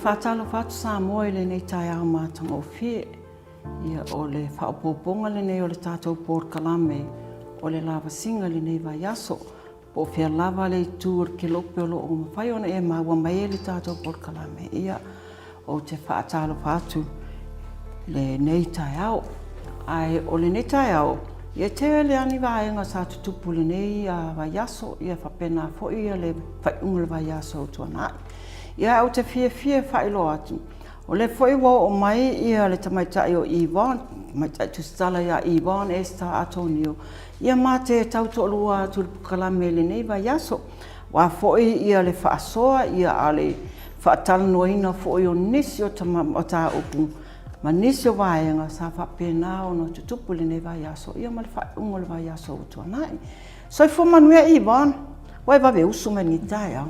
faatalofa atu Samoa i lenei taeao matagofie. Ia, o le faaopoopoga lenei o le tatou polokalame o le lavasiga i lenei vaiaso. Po o fea lava le itu o le kelope o lo o mafai ona e maua mai ai le tatou polokalame, ia, ou te faatalofa atu i lenei taeao. Ae o lenei taeao, ia e tele lava ni vaega sa tutupu i lenei vaiaso, ia faapena foi le faaiuga o le vaiaso ua tuanai. Ia ae ou te fiafia e faailoa atu, o lea foi ua oo mai ia le tamaitai o Yvonne, tamaitai tusitala ia Yvonne Esther Atonio, ia ma te tautoalua atu i le polokalame i lenei vaiaso. Aua foi ia le faasoa ia a o le faatalanoaina foi o nisi o mataupu ma nisi o vaega sa faapena ona tutupu i lenei vaiaso ia ma le faaiuga o le vaiaso ua tuanai. Soifua manuia Yvonne, ua e vave usu mai i lenei taeao.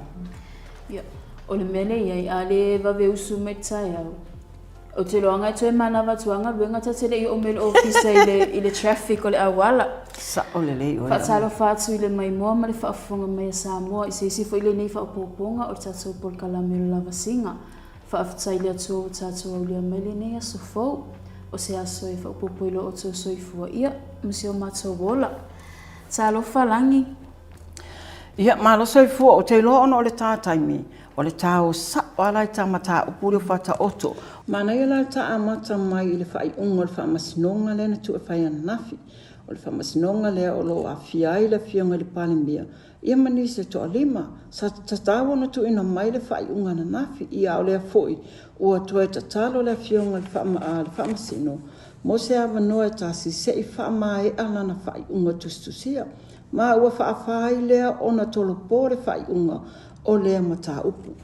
Ia, o le mea lea e i ai, a le vave usu mai i le taeao, Ou te iloaga e toe manava atu lava galuega ta te le i oo mai i le ofisa i le, i le traffic o le auala. Sao lelei oe. Faatalofa atu i le maimoa ma le faafofoga mai a Samoa i se isi foi lenei faaopoopoga o le tatou polokalame o le lavasiga. Faafetai i le Atua ua tatou aulia mai lenei aso fou. O se aso e faaopoopo i lo outou soifua ia ma si o matou ola. Talofa Lagi! Ia, malo soifua. Ou te iloa ona o le ta taimi, o le ta o sao lava la i ta mataupu lea ua faataoto. Manaia la le ta amata mai i le faaiuga o le faamasinoga lea na tuu e fai ananafi. O le faamasinoga lea o lo o aafia ai le Afioga i le Palemia ia ma nisi e toalima. Sa tatau ona tuuina mai le faaiuga ananafi, ia a o lea foi ua toe tatalo le Afioga i le Faamasino mo se avanoa e tasi se i faamaea lana faaiuga tusitusia. Ma ua faafa ai lea ona tolopo le faaiuga o lea mataupu.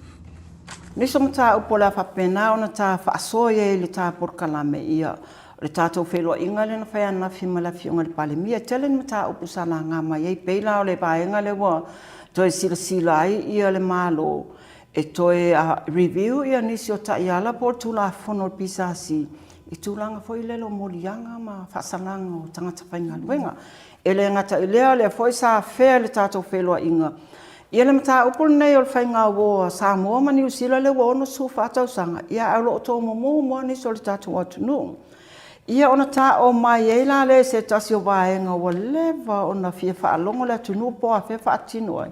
Nisi o mataupu o le a faapena ona ta faasoa i ai i le ta polokalame, ia, o le tatou feiloaiga lea na fai ananafi ma le Afioga i le Palemia. E tele ni mataupu sa laga mai ai, pei la o le vaega lea ua toe silasila ai ia le Malo e toe review ia nisi o taiala po o le Tulafono a le PSC i tulaga foi lele o moliaga ma faasalaga o tagata faigaluega. E le gata i lea, o lea foi sa afea i le tatou feiloaiga ia le mataupu lenei o le faigauo a Samoa ma Niu Sila lea ua 64 tausaga, ia ae o lo o tomomomo lava nisi o le tatou atunuu. Ia ona taoo mai ai la lea i se tasi o vaega ua leva ona fia faalogo le atunuu po o afea e faatino ai,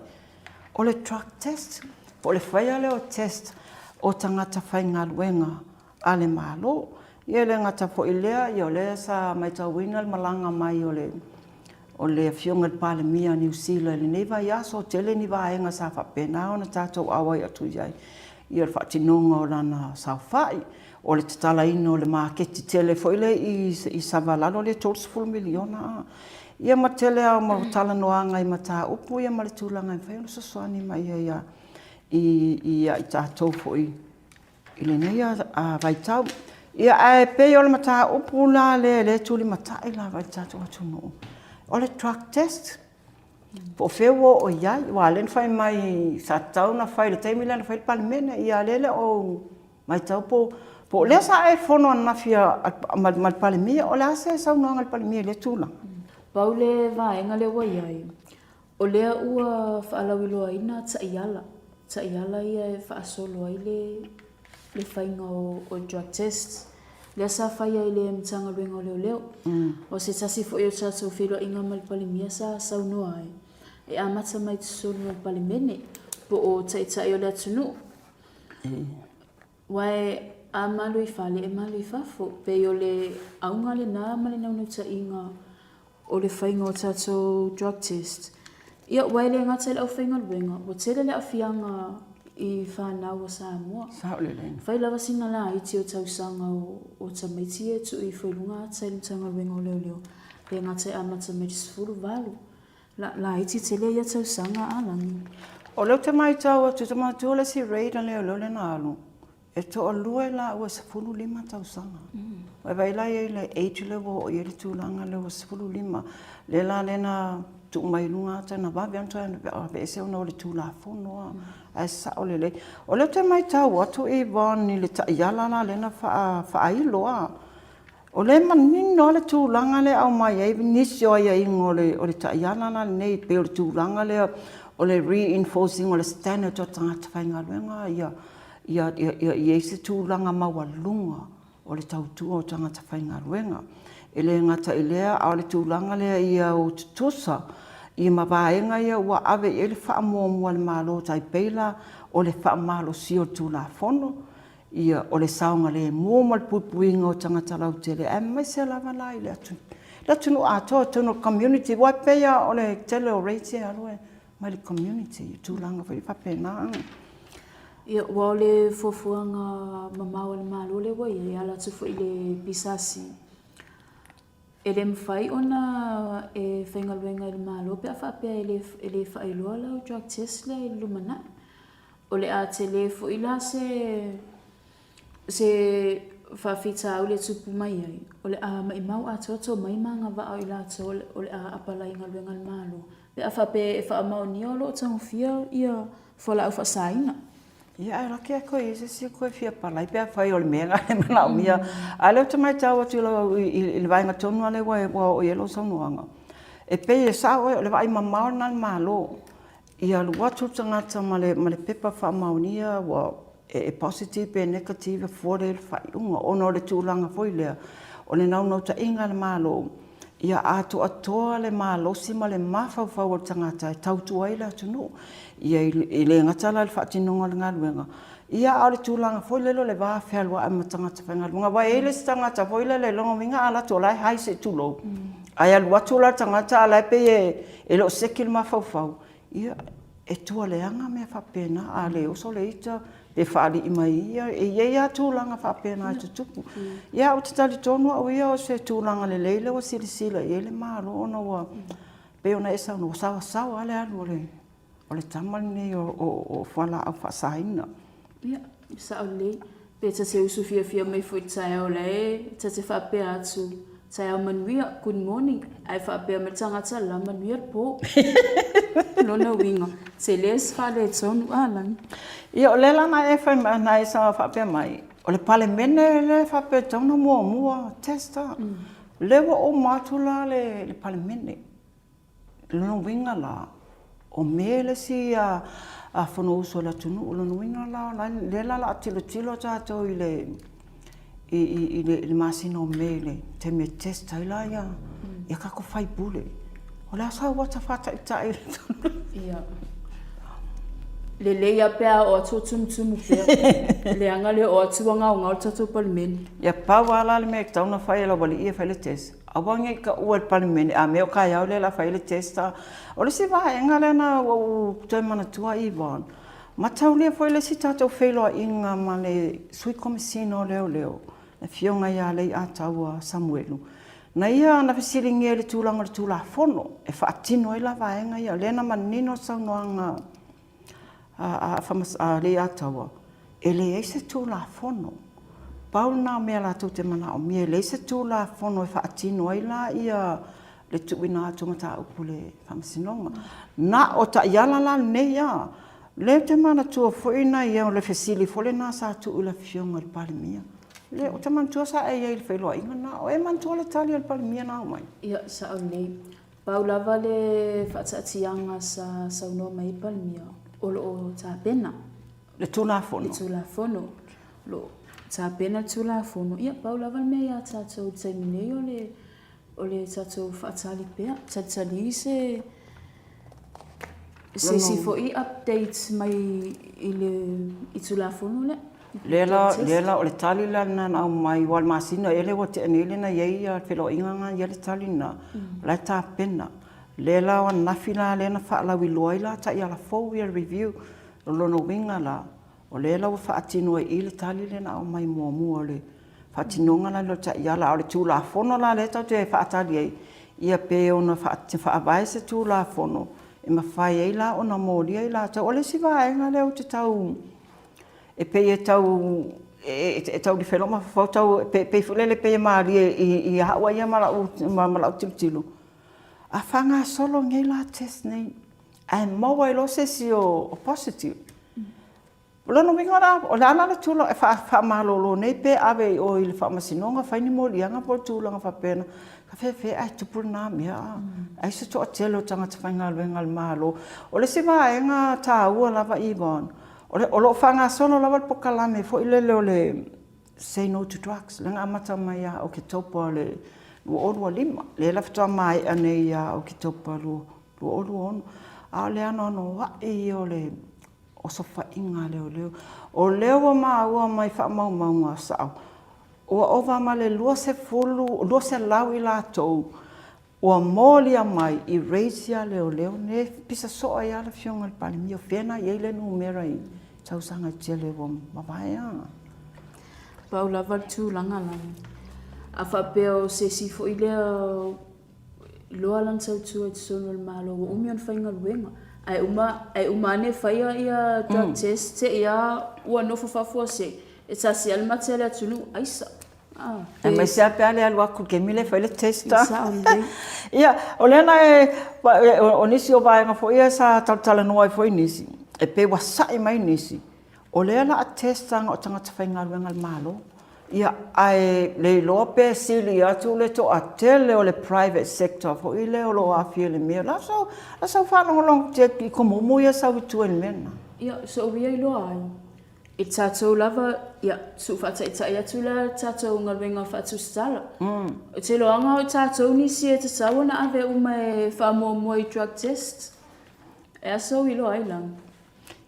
o le drug test, po o le faia lea o test o tagata faigaluega a le Malo. Ia e le gata foi i lea, ia o lea sa matauina le malaga mai o le o le Afioga i le Palemia o Niu Sila i lenei vaiaso, tele ni vaega sa faapena ona tatou auai atu i ai, ia o le faatinoga o lana saofai, o le tatalaina o le maketi tele foi lea i Savalalo lea e $30 miliona. Ia ma le tele lava o talanoaga i mataupu ia ma le tulaga e mafai ona fesoasoani mai ai ia i tatou foi i lenei vaitau. Ia, ae pei o le mataupu la lea e tulimatai lava i le tatou atunuu, o le drug test. Po o fea ua oo i ai, aua o lea na fai mai sa tatau ona fai i le taimi lea na fai ai le Palemene, ia a o lea e le o matau po o lea sa e fono ananafi ma le Palemia, o le a se saunoaga a le Palemia i lea tulaga? Pau le vaega lea ua i ai, O lea ua faalauiloaina taiala, taiala ia e faasolo ai le le faiga o o drug tests lea sa faia i le Matagaluega o Leoleo. O se tasi foi o tatou feiloaiga ma le Palemia sa saunoa ai, e amata mai totonu o le Palemene po o Taitai o le atunuu. Aua a malu i fale e malu i fafo. Pei o le auga lena ma le naunautaiga o le faiga o tatou drug test. Ia, aua e le gata i le aufaigaluega, ua tele le aafiaga i fanau a Samoa. Sao lelei. Fai lava sina laiti o tausaga o tamaiti ia e tuu ifo i luga ata i le Matagaluega o Leoleo, le gata e amata mai i le 18. Laiti tele ia tausaga a Lagi. O lea ou te matau atu, ou te manatua le isi raid a leoleo lea na alu, e toalua i laua e 15 tausaga. Ua e vaai la i ai i le age lea ua oo i ai le tulaga lea ua 15. Lea la lea na tuu mai i luga ata na vave lava ona toe aveese ona o le Tulafono lava. Ae sao lelei. O lea ou te matau atu Yvonne i le taiala la lea na faailo lava. O lea e manino lava le tulaga lea e aumai ai nisi o aiaiga o le taiala la lenei, pei o le tulaga lea o le reinforcing o le standard o tagata faigaluega ia. Ia i ai se tulaga maualuga o le tautua o tagata faigaluega. E le gata i lea, a o le tulaga lea ia o tutusa ia ma vaega ia ua ave i ai le faamuamua a le Malo, tai pei la o le faamalosia o le Tulafono, ia o le saogalemu ma le puipuiga o tagata lautele, aemaise lava la i le atunuu atoa i totonu o le community. Aua e pei lava o le tele o rates e alu mai le community i tulaga foi faapena. Ia, aua o le fuafuaga mamao a le Malo lea ua i ai, e ala atu foi i le PSC, e le mafai ona e faigaluega i le Malo pe a faapea e le faailoa lau drug test lea i le lumanai. O le a tele foi la se se faafitauli e tupu mai ai, o le a maimau atoa tomai ma agavaa o i latou o le a apalai i galuega a le Malo, pe a faapea e faamaonia o lo o tagofia ia fualaau faasaina. Ia ae laki lava toe i ai se isi e toe fia apalai pe afai o le mea lena e manaomia. A o lea ou te matau atu i le vaega tonu lava lea ua oo i ai lau saunoaga, e pei e sao oe, o le vaai mamao lena a le Malo, ia alu atu le tagata ma le pepa faamaonia ua e positive pe negative fua lea i le faaiuga ona o le tulaga foi lea o le naunautaiga a le Malo ia atoatoa le malosi ma le mafaufau o le tagata e tautua ai le atunuu. Ia e le gata la i le faatinoga o le galuega, ia a o le tulaga foi lele o le va fealoai ma tagata faigaluega. Aua e i ai le isi tagata foi lele lona uiga a alu atu o la e high se i tulou, ae alu atu la le tagata a o la e pei e le o seki le mafaufau, ia, e tua leaga mea faapena, a le oso le ita pe faalii mai ia, e i ai lava tulaga faapena e tutupu. Ia ae ou te talitonu au ia o se tulaga lelei lea ua silasila i ai le Malo ona ua pei ona e saunoa, ua saoasaoa lava le alu o le tama lenei o fualaau faasaina. Ia, e sao lelei. Pe ta te usu fiafia mai foi i le taeao o la e ta te faapea atu, taeao manuia, good morning, ae faapea mai le tagata la, manuia le po. O lona uiga, tele se faaletonu a Lani. Ia, o lea la na e fai mai, na e faapea mai, o le Palemene lea e faapea e tatau ona muamua test. O lea ua uma atu la le Palemene. O lona uiga la, o Me le isi Fonousu a le atunuu. O lona uiga la, o lea la o le a tilotilo tatou i le masina o Me i le taimi e test ai la ia tatou sui usufono. O le a sau ata faataitai i le Ia. Lelei lava pe a oo atu o tumutumu pea. Leaga le oo atu ua gaogao le tatou Palemene. Ia pau lava la le mea e tatau ona fai e le aualii ia e fai le test, aua ne i taua i le Palemene a mea o taeao lea o le a fai ai le test. O le isi vaega lea na ua ou toe manatua Yvonne, mataulia foi le isi tatou feiloaiga ma le Sui Komesina o Leoleo, le Afioga ia Leiataua Samuelu, na ia na fesiligia i le tulaga o le Tulafono e faatino ai la vaega ia. O lea na manino le saunoaga a Leiataua, e leai se Tulafono. Pau lena o mea latou te manaomia, e leai se Tulafono e faatino ai la ia le tuuina atu o mataupu i le Faamasinoga. Na o taiala la nei lava, o lea ou te manatua foi nai o le fesili foi lena sa tuu i le Afioga i le Palemia. Ou te manatua sa e i ai i le feiloaiga lena. O e manatua le tali a le Palemia na aumai? Ia, sao lelei. Pau lava le faataatiaga sa saunoa mai ai le Palemia, o lo o tapena. Le Tulafono. Le Tulafono. O lo o tapena le Tulafono. Ia, pau lava le mea ia tatou i le taimi nei o le o le tatou faatali pea, talitali se se isi foi update mai i le i Tulafono lea. Lea la, lea la o le tali la lena na aumai, aua o le masina ea lea ua tea nei lea na i ai le feiloaiga lena na i ai le tali lena, o la e tapena. O lea la o ananafi la lea na faalauiloa ai la taiala fou ia review. O lona uiga la, O lea la ua faatino ai i i le tali lea na aumai muamua o le faatinoga la lea o le taiala. A o le Tulafono la lea tatou te faatali ai, ia pe ono faavae se Tulafono e mafai ai la ona molia i latou. O le isi vaega lea ou te tau, e pei e tau, e tau refer lou mafaufau, e pei foi lele e malie ia au ia ma lau tilotilo, a faagasolo nei la test nei, ae maua ai loa se isi o positive, O lona uiga la, o le a la le tulaga e faamalolo nei pe ave i o i le faamasinoga fai ni moliaga po o tulaga faapena, e faapefea ae tupu lena mea ai se toatele o tagata faigaluega a le Malo. O le isi vaega taua lava Yvonne, O lo o faagasolo lava le polokalame foi lele o le Say No to Drugs, lea na amata mai ia Oketopa o le 2025, lea la faatoa maea nei ia Oketopa 2026, a o le anoanoai ia o le osofaiga a leoleo. O lea ua maua mai faamaumauga sao, ua ova ma le 20, 200 i latou ua molia mai i raids ia a leoleo nei, pisa soo ai lava le Afioga i le Palemia, o fea na i ai le numera i tausaga e tele ua mavae a? Pau lava le tulaga lana, a faapea o se isi foi lea loa lana tautua i totonu o le Malo ua umi ona faigaluega, ae uma, ae uma ane faia ia drug test te i lava ua nofo faafuasei, e tasi lava le mate a le atunuu, aisa. Aemaise lava pe a le alu atu i le taimi lea e fai le test. Ia, o lea la e, o nisi o vaega foi ia sa talatalanoa ai foi nisi, e pei ua sa'i mai nisi, o lea o le a test na o tagata faigaluega a le Malo. Ia, ae le iloa pe sili atu le toatele o le private sector foi lea o lo o aafia i le mea. O le a sau faalogologo i komumu ia e sau i tua i le mea lena? Ia, sou ia iloa ai. I tatou lava, ia, sou faataitai atu la tatou galuega faatusitala. Ou te iloaga o tatou nisi e tatau ona ave uma e faamuamua i drug test. E a sou iloa ai la?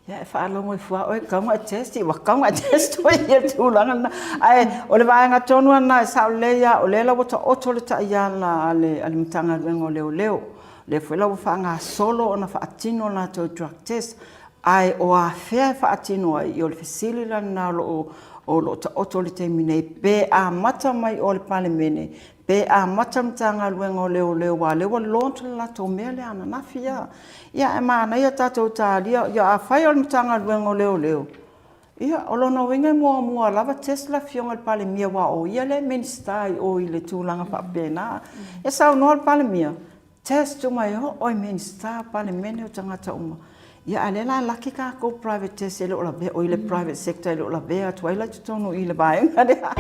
Ia, e faalogo ifo lava oe e tatau ona e test, ua tatau ona e test oe i le tulaga lena. Ae o le vaega tonu lava lena e sao lelei lava, o lea la ua taoto le taiala a le Matagaluega o Leoleo, lea foi la ua faagasolo ona faatino a latou drug test. Ae o afea e faatino ai? Ia o le fesili la lena o lo o taoto i le taimi nei, pe amata mai o le Palemene, pe amata le Matagaluega o Leoleo aua o lea ua launch le latou mea lea ananafi a. Ia ae manaia tatou talia, ia afai o le Matagaluega o Leoleo, ia o lona uiga e muamua lava test le Afioga i le Palemia aua o ia lea e Minisita i o i le tulaga faapena. Ia saunoa le Palemia, Test uma e oo i Minisita, Palemene o tagata uma. Ia a o lea la e laki tatou private test e le o lavea, oi le private sector e le o lavea atu ai la i totonu i le vaega lea.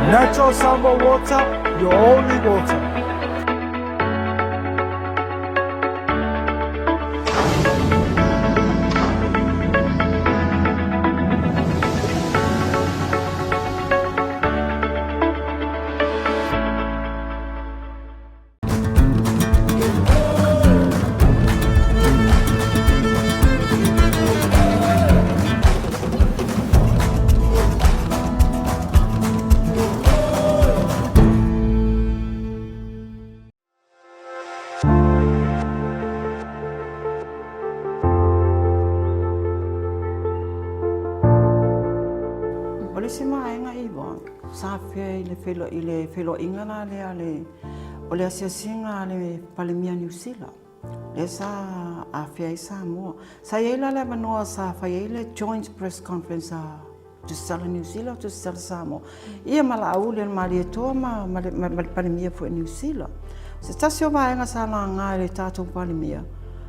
Natural Samoa Water, your only water. O le isi vaega Yvonne, sa afea i le feiloaiga la lea a le O le asiasiga a le Palemia Niu Sila, lea sa afea ai Samoa. Sa i ai la le avanoa sa fai ai le joint press conference a Tusitala Niu Sila, Tusitala Samoa, ia ma Laauli o le Malietoa ma, ma, le, ma, ma le Palemia foi Niu Sila. Se tasi o vaega sa laga e le tatou Palemia,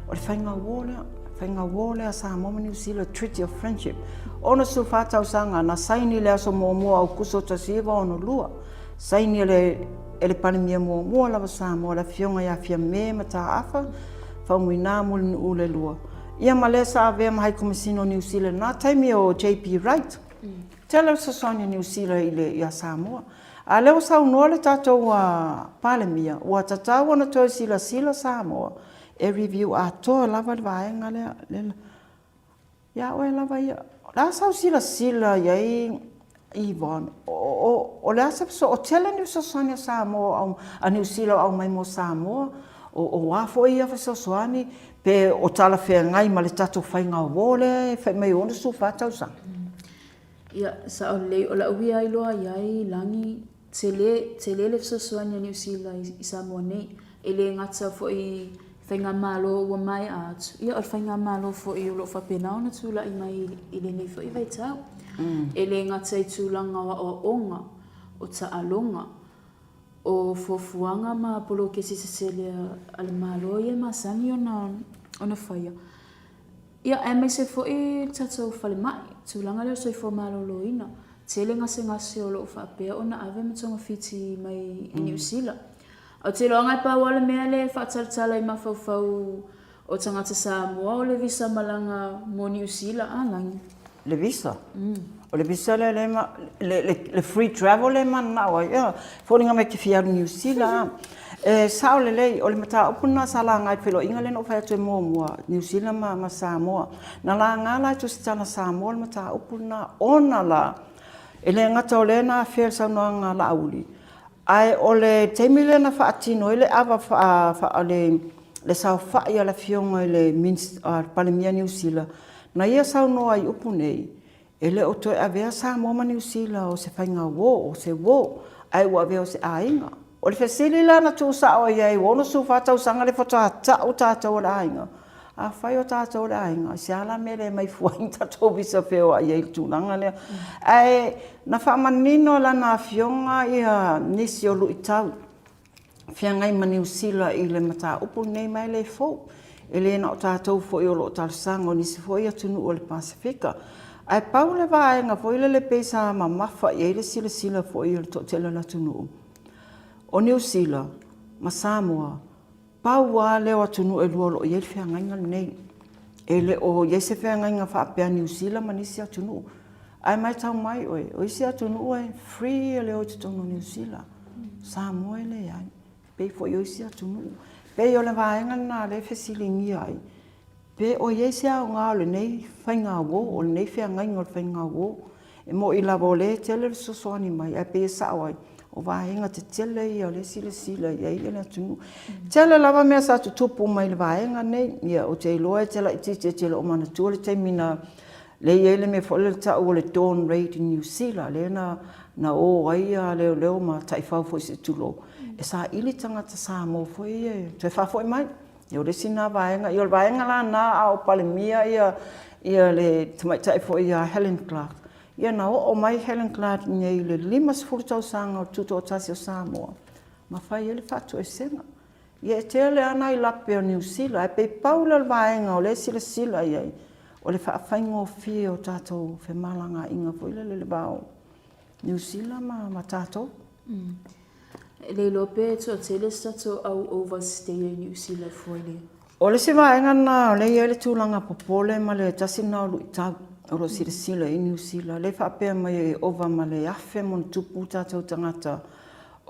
o le faiga uo lea, faiga uo lea a Samoa ma Niu Sila, Treaty of Friendship. 64 tausaga na saini i le aso muamua o Aukuso 1962. Saini e le e le Palemia muamua lava Samoa, le Afioga ia Fiame Mataafa Faumuina Mulinuu le Lua, ia ma lea sa avea ma Hai Komesina o Niu Sila i lena taimi o JP Wright. Tele le fesoasoani a Niu Sila i le ia Samoa. A lea ua saunoa le tatou Palemia, ua tatau ona toe silasila Samoa e review atoa lava le vaega lea. Ia oe lava ia. O le a sau silasila i ai Yvonne? O le a se o tele ni fesoasoani a Samoa, a Niu Sila o aumai mo Samoa, o a foi ia fesoasoani, pe o talafeagai ma le tatou faiga uo lea e fai mai e 64 tausaga? Ia, sao lelei, o lau ia iloa i ai Lagi, Tele, tele le fesoasoani a Niu Sila i Samoa nei. E le gata foi i faigamalo ua maea atu, ia o le faigamalo foi o lo o faapena ona tulai mai i lenei foi vaitau. E le gata i tulaga o aoaoga, o taaloga, o fuafuaga ma poloketi tetele a le Malo ia e masani ona faia. Ia, aemaise foi le tatou falemai, tulaga lea o le soifua maloloina. Tele gasegase o lo o faapea ona ave ma togafiti mai i Niu Sila. Ae ou te iloa e pau lava le mea lea e faatalatala i mafaufau o tagata Samoa o le visa malaga mo Niu Sila, a Lagi? Le visa? O le visa lea le, le, le free travel lea e mananao ai. Ia, foliga mai e te fia alu i Niu Sila a. E sao lelei, o le mataupu lena sa laga i le feiloaiga lea na ou fai atu ai muamua, Niu Sila ma, ma Samoa. Na laga la e Tusitala Samoa le mataupu lena ona la, e le gata o lea na afea i le saunoaga a Laauli, ae o le taimi lea na faatino ai le ava faa, faa, le, le saofai a le Afioga i le Palemia Niu Sila, na ia saunoa ai i upu nei, E le o toe avea Samoa ma Niu Sila o se faigauo, o se uo, ae ua avea o se aiga. O le fesili la na tuusao i ai, ua 64 tausaga lea faatoa tau tatou o le aiga. Afai o tatou o le aiga, e se a la mea e le aumai fua ai ni tatou visa feoai ai i le tulaga lea. Ae na faamanino e lana afioga ia nisi o luitau feagai ma Niu Sila i le mataupu lenei ma e le fou. E le na o tatou foi o lo o talosaga, o nisi foi atunuu o le Pasefika. Ae pau le vaega foi lele pei sa mamafa i ai le silasila foi a le toatele o le atunuu, o Niu Sila ma Samoa, pau lava lea o atunuu e lua o lo o i ai le feagaiga lenei. E le o i ai se feagaiga faapea a Niu Sila ma nisi atunuu. Ae matau mai oe, o isi atunuu e free le o i totonu o Niu Sila. Samoa e leai. E pei foi o isi atunuu. E pei o le vaega lena o lea e fesiligia ai, pe o i ai se aoga o lenei faigauo, o lenei feagaiga o le faigauo. E moni lava o lea e tele le fesoasoani mai, ae pei e sao ai, o vaega tetele ia o lea e silasila i ai le atunuu. E tele lava mea sa tutupu mai le vaega lenei. Ia, ou te iloa e te laitiiti e te le o manatua le taimi na lea e i ai le mea foi lea e tau o le dawn raid i Niu Sila, lea na o ai leoleo ma taifau foi se i tulou, e saili tagata Samoa foi ia e toe faafoi mai. Ia o le isi lena vaega. Ia o le vaega la lena a o Palemia le tamaitai foi ia Helen Clark, ia na oo mai Helen Clark i inei i le 50 tausaga o le Tutoatasi o Samoa ma fai ai le faatoesega. Ia e tele lava nai lape o Niu Sila, ae pei pau lea o le vaega o lea e silasila i ai, o le faafaigofie o tatou femalagaaiga foi lele i le va o Niu Sila ma tatou. E le iloa pe toatele se tatou au overstay i Niu Sila fua i le. O le isi vaega lena o lea e i ai le tulaga popole ma le tasi lena o luitau o lo o silasila i ai Niu Sila, lea e faapea mai e ova ma le 1000+ tatou tagata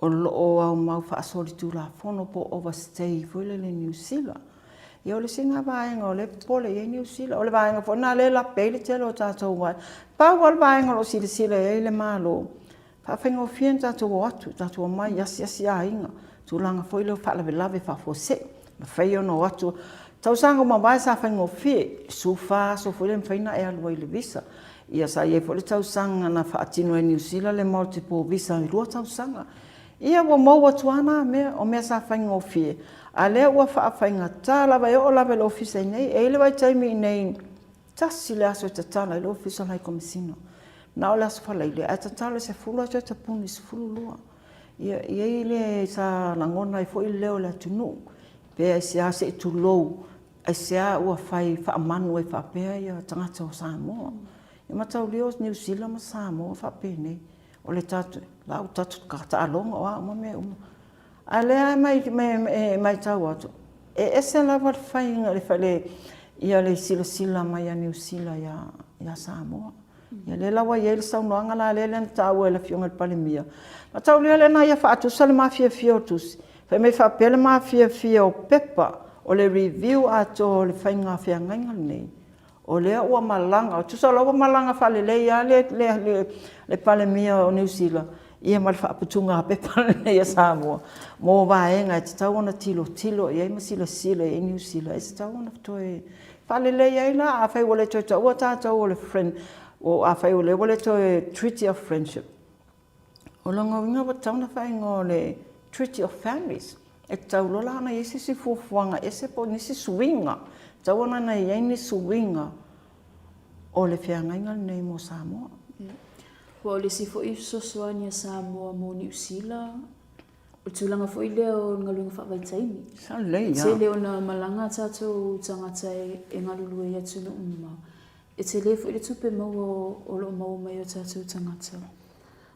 o lo o aumau faasolitulafono po o overstay foi lele i Niu Sila. Ia o le isi lena vaega o lea e popole i ai Niu Sila. O le vaega foi lena o lea e lape ai le tele o tatou vaega. Pau lava le vaega o lo o silasila i ai le Malo, faafaigofie ona tatou o atu, tatou omai, asiasi aiga, tulaga foi lea o faalavelave faafuasei, mafai ona o atu. Tausaga ua mavae sa faigofie, 14 aso foi lea e mafai ona e alu ai i le visa. Ia sa i ai foi le tausaga na faatino ai e Niu Sila le multiple visa e 2 tausaga. Ia ua mou atu lava na mea, o mea sa faigofie, a o lea ua faafaigata lava, e oo lava i le ofisa i inei. E i ai le vaitaimi i inei, tasi le aso e tatala ai le Ofisa o le High Komesina, na o le Aso Faraile, ae tatala i le 10 ae toe tapuni i le 12. Ia, e i ai le, sa lagona ai foi le leo o le atunuu, pe aisea se i tulou, aisea ua fai faamanu ai faapea ia tagata o Samoa. E mataulia o Niu Sila ma Samoa e faapenei, o le tatou, la ua tatou taaloga o a uma mea uma. A o lea e matau atu, e ese lava le faiga, ia le silasila mai a Niu Sila ia Samoa. Ia lea la ua i ai le saunoaga la lea na taua e le Afioga i le Palemia, mataulia lea na ia faatusa le mafiafia o tusi, fai mai faapea le mafiafia o pepa o le review atoa o le faiga feagaiga lenei, o lea ua malaga, tusa o la ua malaga faalelei lava le Palemia o Niu Sila ia ma le faaputugapepa lenei a Samoa mo vaega e tatau ona tilotilo i ai ma silasila i ai Niu Sila, e tatau ona toe faalelei ai la, afai ua le toe taua tatou o le friend, afai o lea ua le toe treaty of friendship, o lona uiga ua tatau ona faaigoa o le treaty of families. E tatau loa la ona i ai se isi fuafuaga ese po o nisi suiga, e tatau ona i ai ni suiga o le feagaiga lenei mo Samoa. Aua o le isi foi fesoasoani a Samoa mo Niu Sila, O le tulaga foi lea o le galuega faavaitaimi. E tele ona malaga a tatou tagata e galulue i atunuu mamao. E tele foi le tupe maua o lo o maua mai e o tatou tagata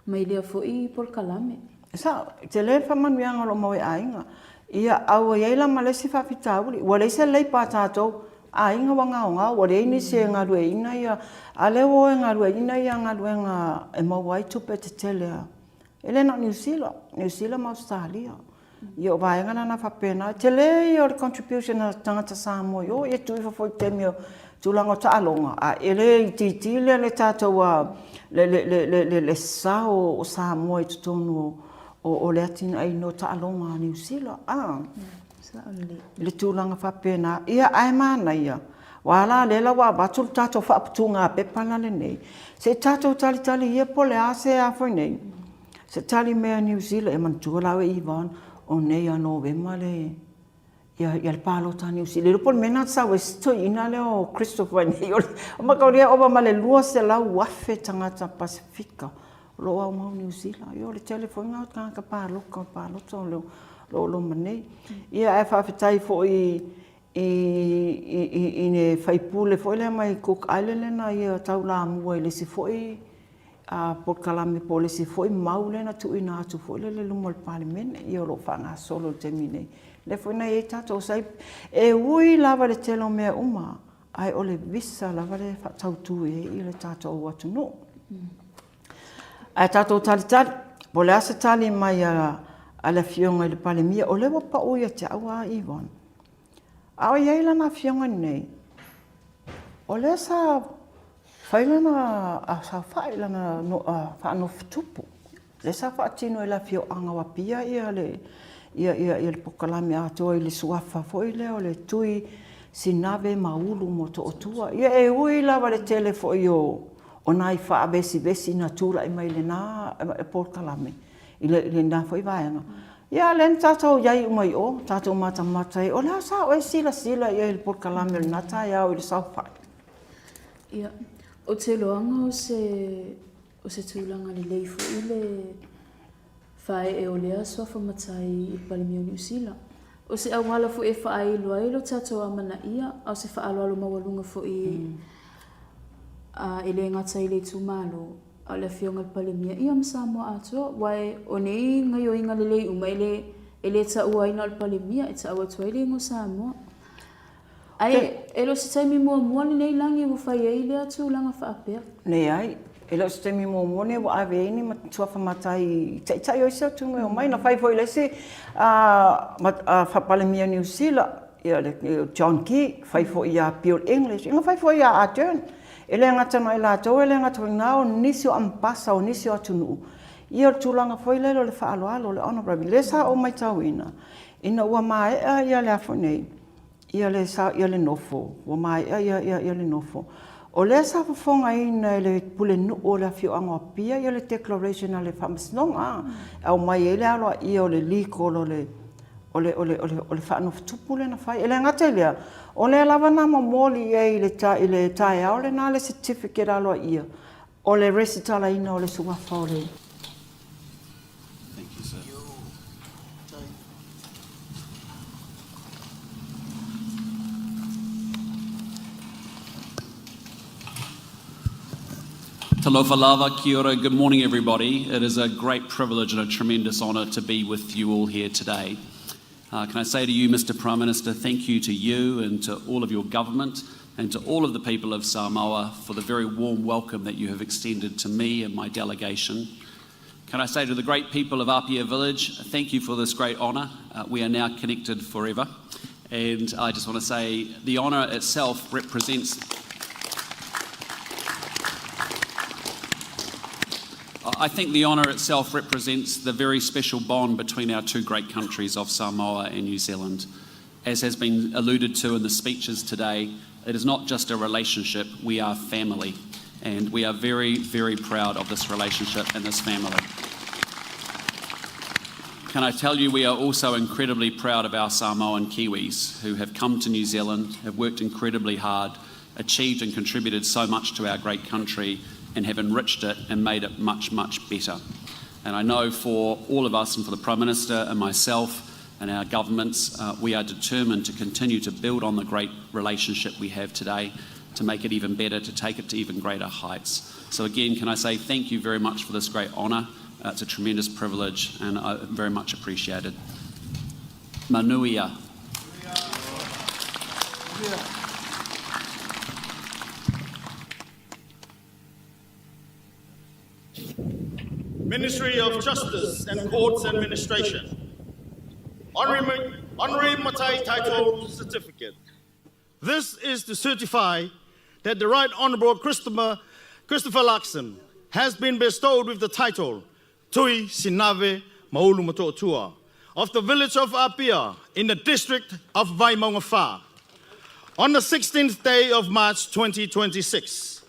mai lea foi polokalame. E sao, e tele le faamanuiaga o lo o maua i aiga. Ia, a ua i ai la ma le isi faafitauli, ua leai se labour a tatou, aiga ua gaogao, ua leai nisi e galueaiina ia, a o lea ua o e galueaiina galuega e maua ai tupe tetele a. E le na o Niu Sila, Niu Sila ma Ausetalia. Ia o vaega la na faapena. E tele ia o le contribution a tagata Samoa i o, ia tuu ifo foi i le taimi o tulaga o taaloga, a e le itiiti le tatou le sao o Samoa i totonu o le atinaeina o taaloga a Niu Sila. I le tulaga faapena. Ia ae manaia, aua la lea la ua avatu le tatou faaputuga pepa la lenei, se i tatou talitali ia po o le a se a foi nei, se tali mai a Niu Sila. E manatua la oe Yvonne, o nei ia Novema le palota a Niu Sila. Le iloa po o le mea lena na sau ai si toeaina lea o Christopher nei, o mataulia e ova ma le 200,000 tagata Pasefika o lo o aumau i Niu Sila. Ia o le tele foi lena o tagata palota o le palota o lo o loma nei. Ia ae faafetai foi i le sui usufono foi lea mai Cook Island lea na ia taulamua i le isi foi polokalame po o le isi foi mau lea na tuuina atu foi lele i luma o le Palemene, ia o lo o faagasolo i le taimi nei. Lea foi na i ai tatou, e ui lava i le tele o mea uma, ae o le visa lava lea e faatautu i ai le tatou atunuu. Ae tatou talitali, po o le a se tali mai a le Afioga i le Palemia, o lea ua pau ia te au lava Yvonne, a o i ai lana afioga nei, o lea sa fai lana saofai, lana faanofotupu, lea sa faatino e le afioaga o Apia le polokalame atoa i le suafa foi lea o le Tui Sinave Maulu Motootua. Ia e ui lava i le tele foi o nai faavesivesi na tulai mai i lena polokalame, i lena foi vaega, ia a o lea na tatou i ai uma i o, tatou matamata ai. O le a sa oe silasila i ai i le polokalame o lena taeao i le saofai? Ia, ou te iloaina o se, o se tulaga lelei foi le faaee o lea suafa matai i le Palemia o Niu Sila. O se auala foi e faailo ai lo tatou amanaia, a o se faaaloalo maualuga foi a e le gata i le itumalo, a o le Afioga i le Palemia, ia ma Samoa atoa. Aua o nei gaioiga lelei uma e le, e le taua ai na o le Palemia, e tau atu ai le igoa o Samoa. Ae e le o se taimi muamua lenei Lagi ua fai ai lea tulaga faapea. Leai, e le o se taimi muamua lenei ua ave ai ni suafa matai i taitai o isi atunuu e omai. Na fai foi e le isi Palemia o Niu Sila, ia le John Key, fai foi ia Bill English, na fai foi ia Ardern. E le gata na o i latou, e le gata foi i ina, o nisi o Ambassa o nisi o atunuu, ia o le tulaga foi lele o le faaaloalo, o le honorary. O lea sa ou matauina, ina ua maea ia le a foi nei, ia le, ia le nofo, ua maea ia, ia, ia le nofo. O lea sa fofogaina e le pulenuu o le afioaga o Apia ia le declaration a le Faamasinoga, e aumai ai le aloaia o le legal o le, o le, o le, o le, o le faanofotupu lea na fai. E le gata i lea, o lea lava na momoli i ai i le, i le taeao lena le certificate aloaia o le resitalaina o le suafa o le Thank you, sir. Talofa lava, kia ora, good morning everybody. It is a great privilege and a tremendous honour to be with you all here today. Uh, can I say to you, Mr Prime Minister, thank you to you and to all of your government and to all of the people of Samoa for the very warm welcome that you have extended to me and my delegation. Can I say to the great people of Apia Village, thank you for this great honour. Uh, we are now connected forever. And I just want to say the honour itself represents. I think the honour itself represents the very special bond between our two great countries of Samoa and New Zealand. As has been alluded to in the speeches today, it is not just a relationship, we are family. And we are very, very proud of this relationship and this family. Can I tell you, we are also incredibly proud of our Samoan Kiwis who have come to New Zealand, have worked incredibly hard, achieved and contributed so much to our great country, and have enriched it and made it much, much better. And I know for all of us and for the Prime Minister and myself and our governments, we are determined to continue to build on the great relationship we have today to make it even better, to take it to even greater heights. So again, can I say thank you very much for this great honour. It's a tremendous privilege and I very much appreciated. Manuia. Ministry of Justice and Courts Administration. Honorary, Honorary Matai Title Certificate. This is to certify that the Right Honorable Christopher, Christopher Luxon has been bestowed with the title Tui Sinave Maulu Mato'atua of the village of Apia in the district of Vaimaugafa on the 16th day of March 2026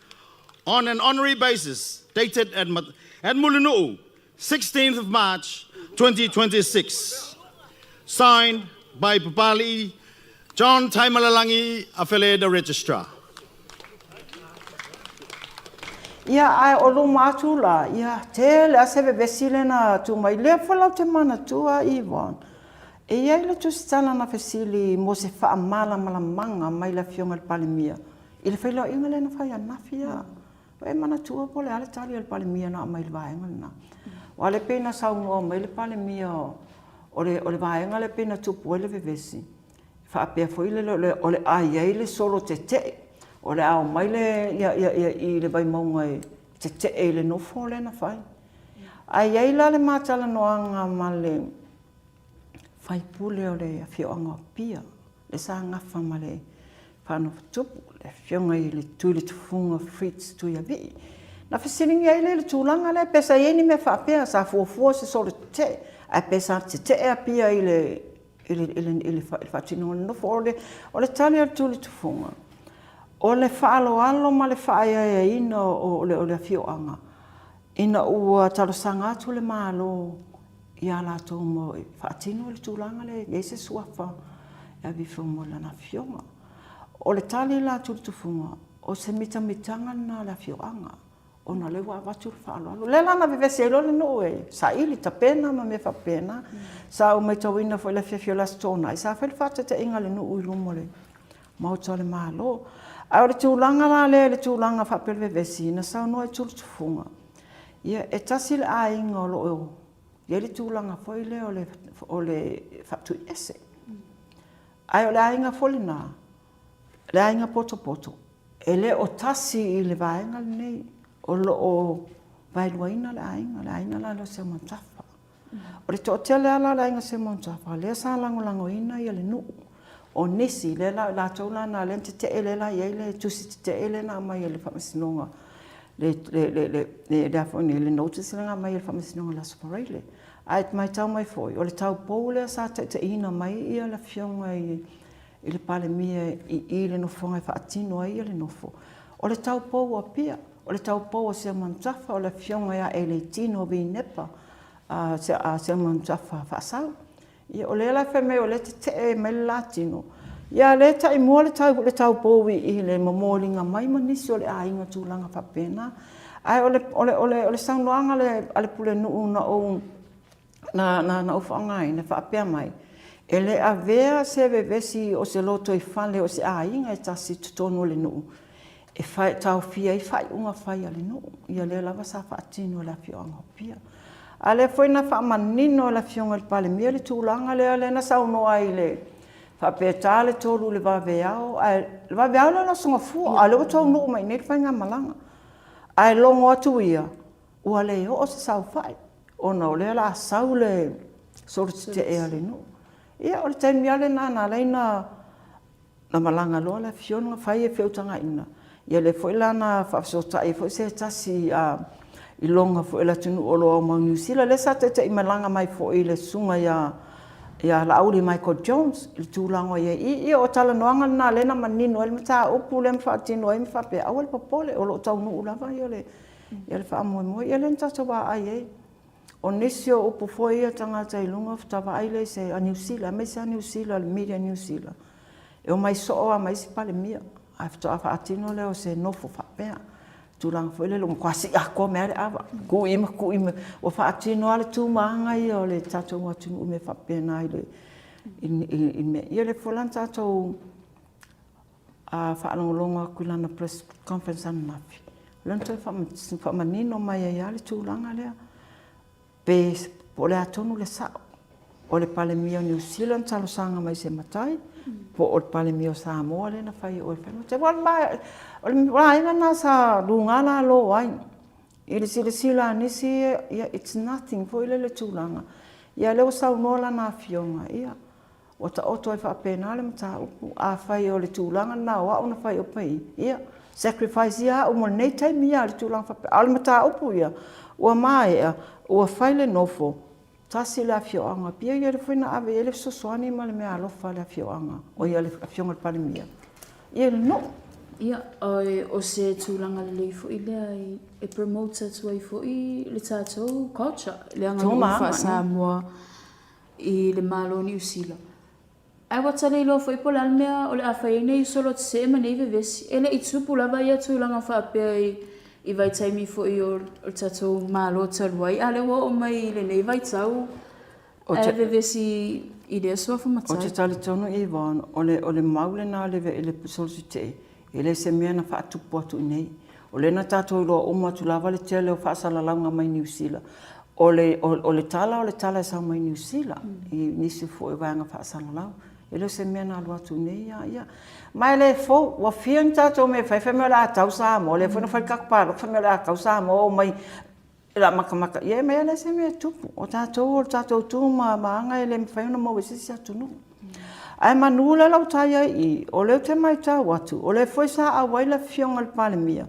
on an honorary basis dated at, at Mulinu'u, 16th of March 2026. Signed by Papali John Taimalalangi Afele, the Registrar. Ia, ae o luma atu la, ia, tele a se vevesi lea na tu mai, lea foi la ou te manatua, Yvonne. E i ai le tusitala na fesili mo se faamalamalamaga mai le Afioga i le Palemia i le feiloaiga lea na fai ananafi ia. Ua e manatua po o le a le tali a le Palemia na aumai i le vaega lena. Aua o lea pei na saunoa mai le Palemia o le, o le vaega lea pei na tupu ai le vevesi, faapea foi lele o le a i ai le solo tetee, o le a omai le, ia, ia, ia, i le Vaimauga e tetee i le nofo lea na fai. Ae i ai la le ma talanoaga ma le faipule o le afioaga o Apia, lea sa gafa ma le Faanofotupu, le afioga i le Tuiletufuga Fritz Tuiavii. Na fesiligia ai lea i le tulaga lea, pe sa i ai ni mea faapea, sa fuafua se solo tetee, ae pe sa tetee Apia i le i le, i le, i le faatinoga o le nofo. O le, o le tali a le Tuiletufuga, o le faaaloalo ma le faaeaeaina o, o le, o le afioaga, ina ua talosaga atu le Malo ia latou mo e faatino le tulaga lea e i ai se suafa e ave ifo mo lana afioga. O le tali la a Tulitufuga, o se mitamitaga lena a le afioaga, ona o lea ua avatu le faaaloalo. O lea la na vevesi ai loa le nuu e saili, tapena ma mea faapena. Sa ou matauina foi i le afiafi o le Aso Toonai, sa fai le faataitaiga a le nuu i luma o le Maota o le Malo. Ae o le tulaga la lea i le tulaga faapea le vevesi, na saunoa i Tulitufuga, ia e tasi le aiga o lo o i ai le tulaga foi lea o le, o le faatuiese. Ae o le aiga foi lena, le aiga potopoto, e le o tasi i le vaega lenei, o lo o vaeluaina le aiga, le aiga la lea o Seumanutafa. O le toatele lava la o le aiga Seumanutafa, lea sa lagolagoina ia le nuu. O nisi, lea la o latou la na, lea na tetee lea la e i ai le tusi tetee lea na aumai e le Faamasinoga, le, le, le, le, le, le a foi nei, le notice lea na aumai e le Faamasinoga i le Aso Faraile. Ae matau mai foi, o le taupou lea sa taitaiina mai ia le afioga i i le Palemia i i le nofoaga e faatino ai le nofo. O le taupou o Apia, o le taupou o Seumanutafa, o le afioga ia Eleitino Vinepa a Seumanutafa Faasau. Ia, o lea la e fai mai o lea e tetee mai le latino, ia lea e taimua le tau, le taupou i i le momoliga mai ma nisi o le aiga tulaga faapena. Ae o le, o le, o le, o le saunoaga a le, a le Pulenuu na ou na, na, na ou faaaogaina, faapea mai, E le avea se vevesi o se lotoifale o se aiga e tasi i totonu o le nuu e fai, taofia ai faaiuga fai a le nuu. Ia lea lava sa faatino e le afioaga o Apia. A lea foi na faamanino e le afioga i le Palemia le tulaga lea, lea na saunoa ai i le faapea e ta le tolu i le vaveao, ae le vaveao lea o le Aso Gafua, a o lea ua taunuu mai i inei le faigamalaga. Ae logo atu ia, ua le oo se saofai ona o lea o le a sau le solo tetee a le nuu. Ia, o le taimi lava lena na ala ai ona malaga loa le Afioga fai e feutagaiga. Ia lea foi la na faafesootai ai foi se tasi iloga foi o le atunuu o lo o aumau i Niu Sila, lea sa taitaimalaga mai foi i le susuga ia ia Laauli Michael Jones i le tulaga o i ai i. Ia o talanoaga lena lea na manino ai le mataupu lea ma faatino ai ma faapea, aua le popole, o lo o taunuu lava ia le Ia le faamoemoe, ia lea na tatou vaai ai. O nisi o upu foi ia tagata i luga faatoa vaai lea i se a Niu Sila, aemaise lava Niu Sila, le media Niu Sila, e omai soo lava ma isi Palemia, ae faatoa faatino lea o se nofo faapea. Tulaga foi lele ua matua sii atoa mai lava le ava, ku'i ma ku'i ma, ua faatino lava le tu ma aga ia o le tatou atunuu i mea faapena i le mea. Ia lea foi la na tatou faalogologo atu i lana press conference ananafi, lea na toe faamanino mai ai lava le tulaga lea. Pe po o le a tonu le sao, o le Palemia o Niu Sila na talosaga mai i se matai, po o le Palemia o Samoa lea na fai e oe e fai matai. Aua o le vaega lena sa luga lalo ai i le silasila a nisi, ia it's nothing foi lele tulaga. Ia o lea ua saunoa lana Afioga, ia, Ua taoto ai faapena le mataupu. Afai o le tulaga lena o au na fai ope i, ia, sacrifice ia au mo lenei taimi ia, le tulaga faapea. A o le mataupu ia, ua maea, ua fai le nofo, tasi le afioaga o Apia, ia lea foi na ave i ai le fesoasoani ma le meaalofa a le afioaga, oi a le Afioga i le Palemia, i le nuu. Ia, o se tulaga lelei foi lea e promote atu ai foi le tatou culture, le aganuu faa-Samoa. i le Malo o Niu Sila. Ae ua ta le iloa foi po o le a le mea o le a fai ai nei solo tetee ma nei vevesi. E le i tupu lava ia tulaga faapea i vaitaimi foi o le tatou Malo talu ai, a o lea ua oo mai i lenei vaitau ae vevesi i lea suafa matai. Ou te talitonu Yvonne, o le mau lena i le solo tetee, E le o se mea na faatupu atu i inei. O lea na tatou iloa uma atu lava le tele o faasalalauga mai Niu Sila. O le, o le tala o le tala e sau mai Niu Sila i nisi foi o vaega faasalalau. E le o se mea na alu atu i inei, a ia. Ma e le fou, ua fia ni tatou mea e fai, fai mai o le a tau Samoa, lea foi na fai le tatou palota fai mai o le a tau Samoa, omai o le a matamata i ai, ma e leai se mea e tupu. O tatou o le tatou tu ma aga e le mafai ona maua e se isi atunuu. Ae manu lea lau tai ai i i, o lea ou te matau atu, o lea foi sa auai le Afioga i le Palemia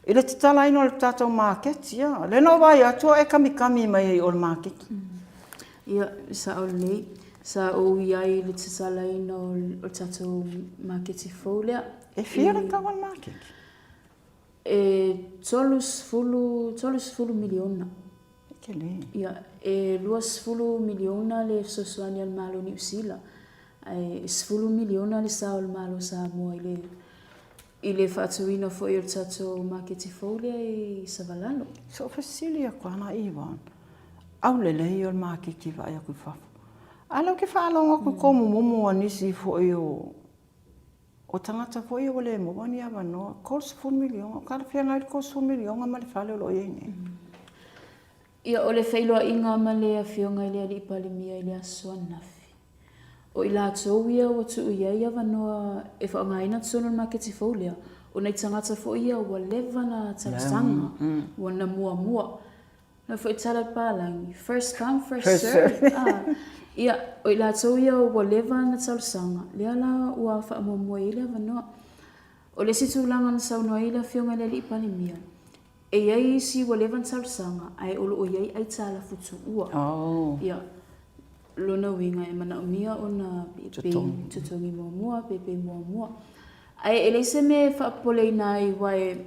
i le tatalaina o le tatou maketi. A, lea na ou vaai atu o e kamikami mai ai i o i le maketi. Ia, e sao lelei. Sa ou i ai i le tatalaina o le tatou maketi fou lea. E fia le tau o le maketi? E 30, 30 miliona. E tele. Ia, e 20 miliona le fesoasoani a le Malo o Niu Sila, ae 10 miliona le sao o le Malo o Samoa i le i le faatuina foi o le tatou maketi fou lea i Savalalo. Se i fesili atu lava Yvonne, aulelei ia o le maketi e vaai atu i fafo. A o lea ou te faalogo atu i tomumumu a nisi foi o O tagata foi ia ua le maua ni avanoa, 30 miliona, o talafeagai le 30 miliona ma le fale o lo o i ai nei? Ia, o le feiloaiga ma le Afioga i le Alii Palemia i le aso ananafi, o i latou ia ua tuu i ai avanoa e faaaogaina totonu o le maketi fou lea, o nai tagata foi ia ua leva na talosaga, ua na muamua. Mea foi tala palagi, first come first serve. Ah, ia, o i latou ia ua leva na talosaga, lea la ua faamuamua i ai le avanoa. O le isi tulaga na saunoa ai le Afioga i le Alii Palemia, e i ai isi ua leva na talosaga ae o lo o i ai aitalafu tuua. Oh. Ia, lona uiga e manaomia ona pei totogi muamua, pei muamua. Ae e leai se mea e faapopoleina ai aua e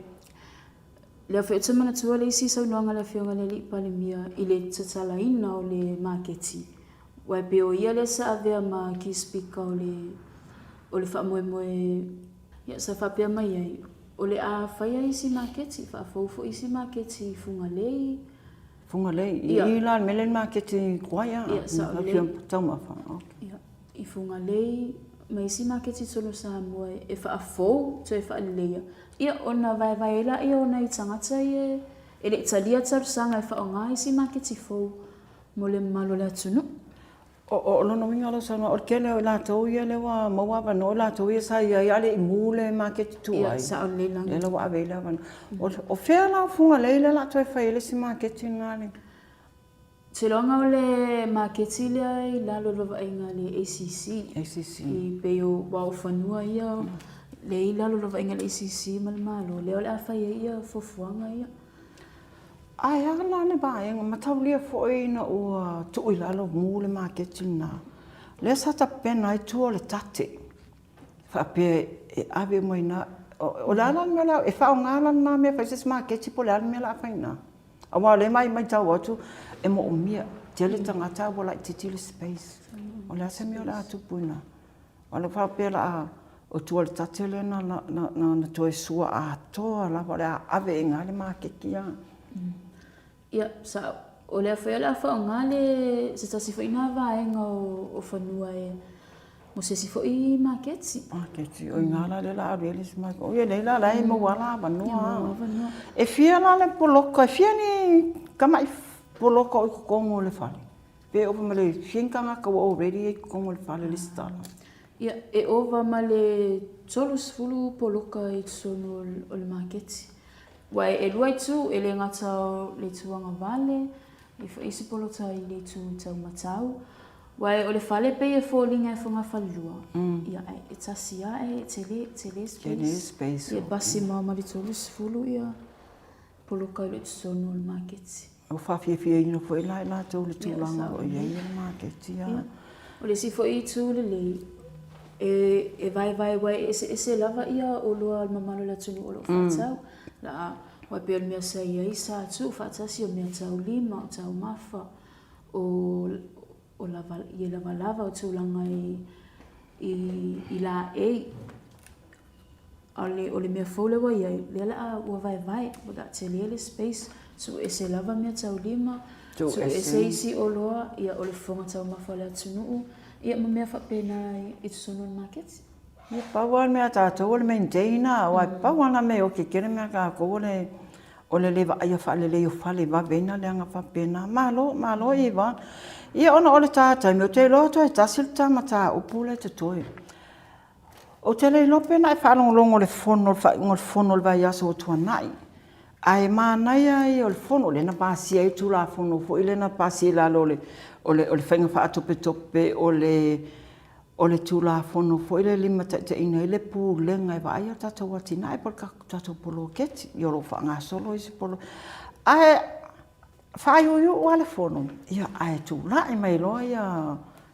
Lea foi ou te manatua le isi saunoaga a le Afioga i le Alii Palemia i le tatalaina o le maketi, aua e pei o ia lea sa avea ma key speaker o le o le faamoemoe, ia sa faapea mai ai, o le a faia isi maketi, faafou foi isi maketi i Fugalei. Fugalei, i i la le mea lea i le maketi tuai a? Ia, sao lelei. Taumafa, okay. Ia, i Fugalei ma isi maketi i totonu o Samoa e faafou, toe faaleleia. Ia, ona vaevae ai laia o nai tagata ia e le i talia talosaga e faaaoga isi maketi fou mo le mamalu o le atunuu. O lona uiga o lau saunoaga, o le tele o i latou ia lea ua maua avanoa, o i latou ia sa i ai a o le i mu le maketi tuai. Ia, sao lelei Lagi. Lea la ua ave i ai le avanoa. O fea la o Fugalei lea o le a toe fai ai le isi maketi lena le? Ou te iloa o le maketi lea i lalo o le vaavaaiga a le ACC. ACC. I pei o aua o fanua ia lea i lalo o le vaavaaiga a le ACC ma le Malo, lea o le a fai ai ia fuafuaga ia. Ae a la le vaega mataulia foi ina ua tuu i lalo mu le maketi lena, lea sa tapena ai tua o le tate. Faapea e ave uma i ina. O le a la le mea o le a, e faaaoga la lena mea e fai se isi maketi po o le a le mea o le a fai i ina? Aua o lea e matau atu e moomia, tele tagata ae ua laitiiti le space. O le a se mea o le a tupu i ina? Aua o lea faapea o le a... O tua o le tate lea na, na, na, na, na toe sua atoa lava o le a ave i ina le maketi a. Ia, sa, o lea foi o le a faaaoga le, se tasi foi na vaega o, o fanua e, mo se isi foi maketi. Maketi, o ina la lea la alu ai le isi maketi. Oi, lea la la e maua la avanoa. Maua avanoa. E fia la le poloka, e fia ni tamai poloka o i totonu o le fale? Pe ova ma le fia ni tagata ua already i totonu o le fale lesitala? Ia, e ova ma le 30 poloka i totonu o le maketi. Ua e ʻelua itu, e le gata o le itu agavale, e i foi isi polota i le itu taumatau. Ua e o le fale pei e foliga e fogafalelua, ia ae e tasi lava e tele, tele space. Tele space. Ia pasi ma ma le 30 ia poloka i le totonu o le maketi. Ua faafiafiaina foi la i latou le tulaga o lo o i ai le maketi. Ia. O le isi foi itu lelei, e vaevae aua e eseese lava ia oloa a le mamalu o le atunuu o lo o faatau. La, aua e pei o le mea sa i ai sa tuu faatasi o meataulima, o taumafa, o o lava, ia lavalava o tulaga i, i, i laei. A o le, o le mea fou lea ua i ai, lea la a ua vaevae, ua la tele le space, tuu ese lava mea taulima, tuu ese isi oloa, ia o le fofoga taumafa o le atunuu, ia ma mea faapena i totonu o le maketi. Ia pau lava le mea a tatou o le maintain lava, aua e pau lava na mea e oti tele mea a tatou o le o le le vaaia faalelei o fale e vave ai ona leaga faapena. Malo, malo Eva. Ia ona o le ta taimi, ou te iloa toe tasi le ta mataupu lea e totoe. Ou te le iloa pe na e faalogologo i le fono, le faaiuga o le fono i le vaiaso ua tuanai, ae manaia ia o le fono lea na pasia ai le Tulafono foi lea na pasia i lalo o le faiga faatopetope o le o le Tulafono foi lea e limataitaiina ai le Pulega e vaaia a tatou atinae po o le tatou poloketi, ia o lo o faagasolo isi poloketi. Ae faaiuiu lava le fono, ia ae tulai mai loa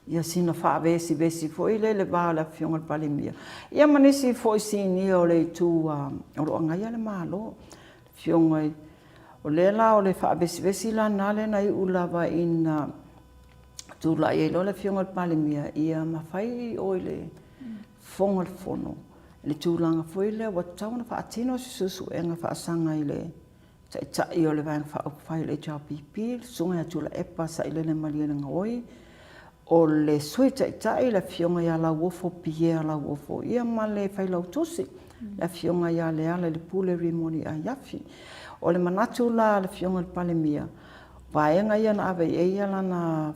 ia sina faavesivesi foi lea i le va o le Afioga i le Palemia ia ma nisi foi sinia o le itu o lo o agaia le Malo, le Afioga i… O lea la o le faavesivesi la lena lea na iu lava ina tulai ai loa le Afioga i le Palemia ia ma fai i o i le Fofoga o le Fono le tulaga foi lea ua tatau ona faatino se suesuega faasaga i le Taitai o le Vaega Faaupufai o le HRPP, le Susuga ia Tuilaepa Sailele Malielegaoi, o le Sui Taitai le Afioga ia Lauofo Pierre Lauofo, ia ma le Failautusi le Afioga ia Lealailepule Rimoni Aiafi. O le manatu la a le Afioga i le Palemia, vaega ia na ave i ai lana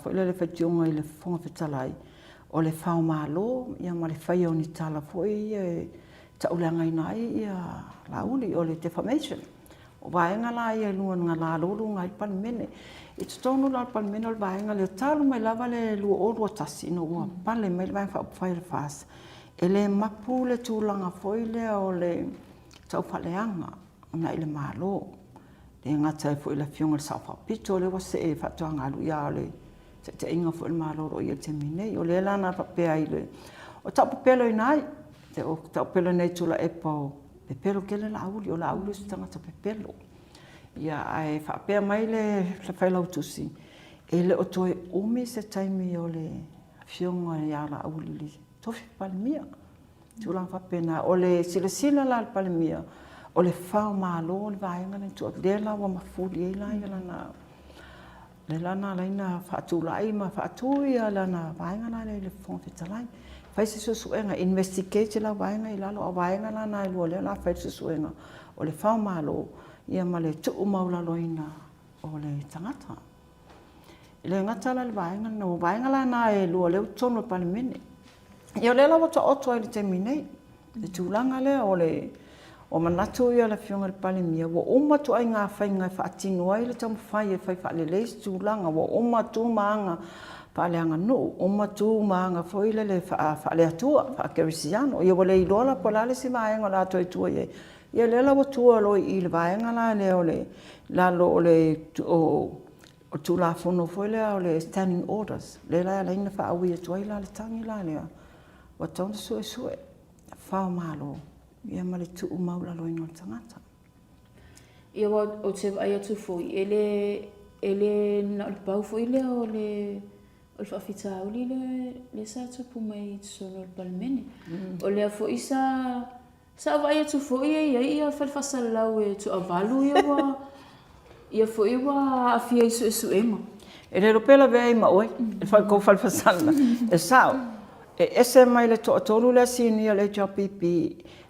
foi lele faitioga i le Fofoga Fetalai, o le fao malo ma le faia o ni tala foi ia e tauleagaina ai Laauli, o le defamation. O vaega la ia i luga na laloluga ai le Palemene. I totonu la o le Palemene o le vaega lea talu mai lava le 2021 ina ua pale mai le Vaega Faaupufai a le FAST, e le mapu le tulaga foi lea o le taufaaleaga agai i le Malo. E le gata ai foi i le Afioga i le Sao Faapito lea ua see faatoagalu, a o le taitaiga foi o le Malo o lo o i ai i le taimi nei. O lea la na faapea ai, o taupepeloina ai, o taupepeloina ai e Tuilaepa o pepelo tele Laauli, o Laauli o se tagata pepelo. Ia, ae faapea mai le Failautusi, e le o toe umi se taimi o le Afioga ia Laauli i le tofi Palemia. Tulaga faapena. O le silasila la a le Palemia, o le fao malo le vaega lea na tuu atu, lea la ua mafuli ai la lana, lea la na ala ai ona faatulai ma faatu lana vaega la lea i le Fofoga Fetalai. Fai se suesuega, investigate la vaega i lalo, a o vaega la na e lua lea o le a fai le suesuega, o le fao malo ma le tuumaualaloina o le tagata. E le gata la i le vaega lena, o vaega la na e lua o lea ua i totonu o le Palemene. Ia o lea la ua taoto ai i le taimi nei le tulaga lea o le ua manatu le Afioga i le Palemia ua uma ituaiga faiga e faatino ai le taumafai e fai faalelei se tulaga, ua uma tu ma aga faaleaganuu, uma tu ma aga foi lele faale-Atua, faa-kerisiano. Ia ua le iloa la po o le a le isi vaega o le a toe tua i ai. Ia lea la ua tua loa i i le vaega la lea o le lalo o le Tulafono foi lea o le Standing Orders, lea la e ala ai ona faaui atu ai la le tagi la lea, ua tatau ona suesue fao malo ia ma le tuumaualaloina o le tagata. Ia aua ou te vaai atu foi, e le, e le na o le pau foi lea o le. o le faafitauli lea lea sa tupu mai i totonu o le Palemene. O lea foi sa sa vaai atu foi e i ai ia fale faasalalau e toavalu ia ua ia foi ua aafia i suesuega. E le iloa pe lavea ai ma oe i le tou fale faasalalau. E sao, e ese mai le toatolu lea sinia o le HRPP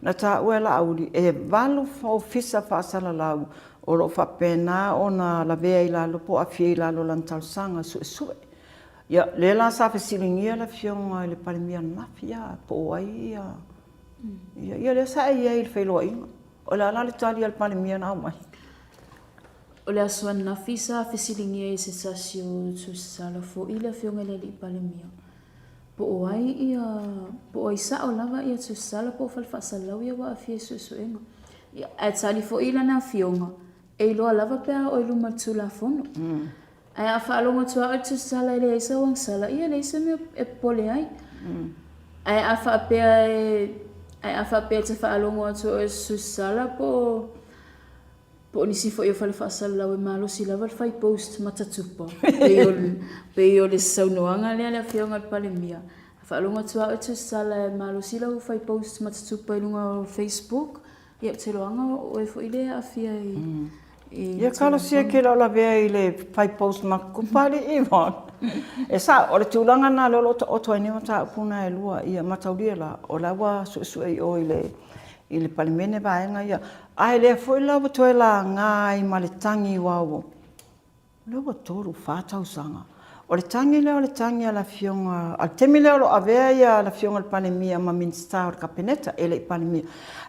na taua e Laauli, e 8 ofisa faasalalau o lo o faapena ona lavea i lalo po o aafia i lalo o lana talosaga suesue. Ia, lea la sa fesiligia le Afioga i le Palemia ananafi, ia, po o ai ia, ia lea sa e i ai i le feiloaiga. O le a la le tali a le Palemia na aumai? O le aso ananafi sa fesiligia ai e se tasi o tusasala foi le Afioga i le Alii Palemia, po o ai ia, po o ai sao lava ia tusasala po o fale faasalalau ia ua aafia i suesuega. Ia, ae tali foi lana afioga, e iloa lava pe a oo i luma o le Tulafono. Ae a faalogo atu lava oe i le tusasala e leai sau agasala, ia e leai se mea e popole ai. Ae a faapea e, ae a faapea e te faalogo atu oe i se tusasala po o, Po o nisi foi o fale faasalalau e malosi lava le fai post matatupa, pei o, pei o le saunoaga lea a le Afioga i le Palemia. A faalogo atu lava oe Tusala e malosi lau fai post matatupa i luga o Facebook, ia ou te iloaga o oe foi lea e aafia i, i Ia talosia e te le o lavea i le fai post matatupa alii Yvonne. E sao, o le tulaga lena lea o lo o taoto ai nei mataupu na e lua, ia mataulia la, o la ua suesue i o i le i le Palemene vaega ia. Ae lea foi la ua toe laga ai ma le tagi aua ua, lea ua 3, 4 tausaga. O le tagi lea o le tagi a le Afioga, a le taimi lea o lo o avea ia le Afioga i le Palemia ma Minisita o le Kapeneta, e le i Palemia.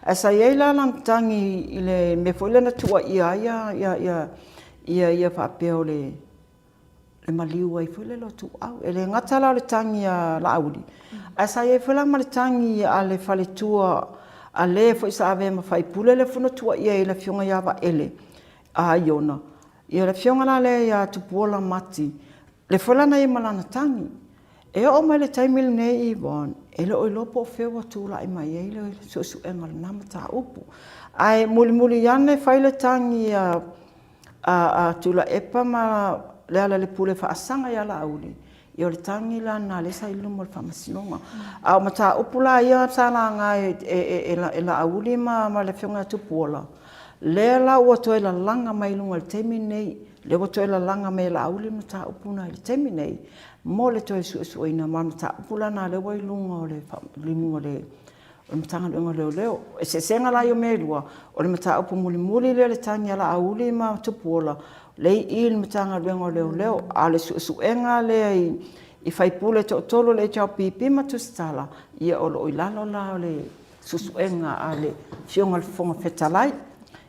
Ae sa i ai la lana tagi i le mea foi lea na tuuaia ai ia ia ia faapea o le e maliu ai foi le lotuau. E le gata la o le tagi a Laauli, ae sa i ai foi la ma le tagi a le faletua a le foi sa avea ma faipule lea foi na tuuaia ai le afioga ia Vaele a Iona. Ia le afioga la lea ia Tupuola Mati, lea foi la na i ai ma lana tagi. E oo mai le taimi lenei Yvonne, e le o iloa po o fea ua tulai mai ai le suesuega o lena mataupu. Ae mulimuli ane fai le tagi a a Tuilaepa ma Lealailepule faasaga ia Laauli, ia o le tagi la lena lea sa i luma o le Faamasinoga. A o mataupu la ia sa laga e Laauli ma le Afioga ia Tupuola, lea la ua toe lalaga mai i luga i le taimi lenei, lea ua toe lalaga mai e Laauli le mataupu lena i le taimi lenei mo le toe suesueina, ma o le mataupu la lena lea ua i luga o le o le Matagaluega o Leoleo. O eseesega la ia o mea e lua, o le mataupu mulimuli lea o le tagi a Laauli ma Tupuola, lea e i i le Matagaluega o Leoleo, a o le suesuega lea i faipule e toatolu o le HRPP ma Tusitala, ia o lo o i lalo la o le suesuega a le Afioga i le Fofoga Fetalai.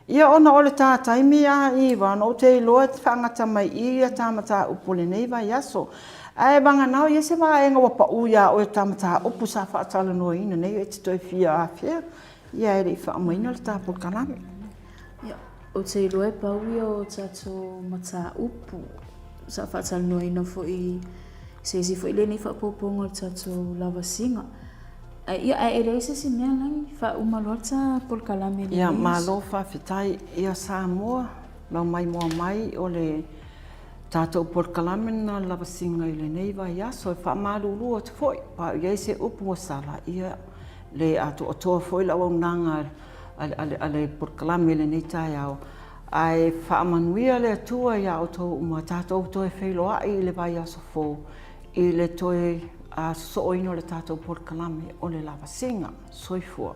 Ia ona o le ta taimi a Ivan, ou te iloa e te faagata mai i i ia ta mataupu o lenei vaiaso. Ae vagana o i ai se vaega ua pau ia oe o ta mataupu sa faatalanoaina nei e te toe fia afea, ia ae le i faaumaina le ta polokalame. Ia, ou te iloa e pau ia o tatou mataupu sa faatalanoaina foi i se isi foi lenei faaopoopoga o le tatou lavasiga. Ia, ae e leai se isi mea Lagi, faauma loa le ta polokalame i lenei aso. Ia, malo faafetai. Ia Samoa, lau maimoa mai o le tatou polokalame lena o le lavasiga i lenei vaiaso. E faamalulu atu foi, a o i ai se upu ua sala, ia le atoatoa foi le auaunaga a le polokalame i lenei taeao. Ae faamanuia le Atua ia outou uma, tatou toe feiloai i le vaiaso fou i le toe sosooina o le tatou polokalame o le lavasiga. Soifua.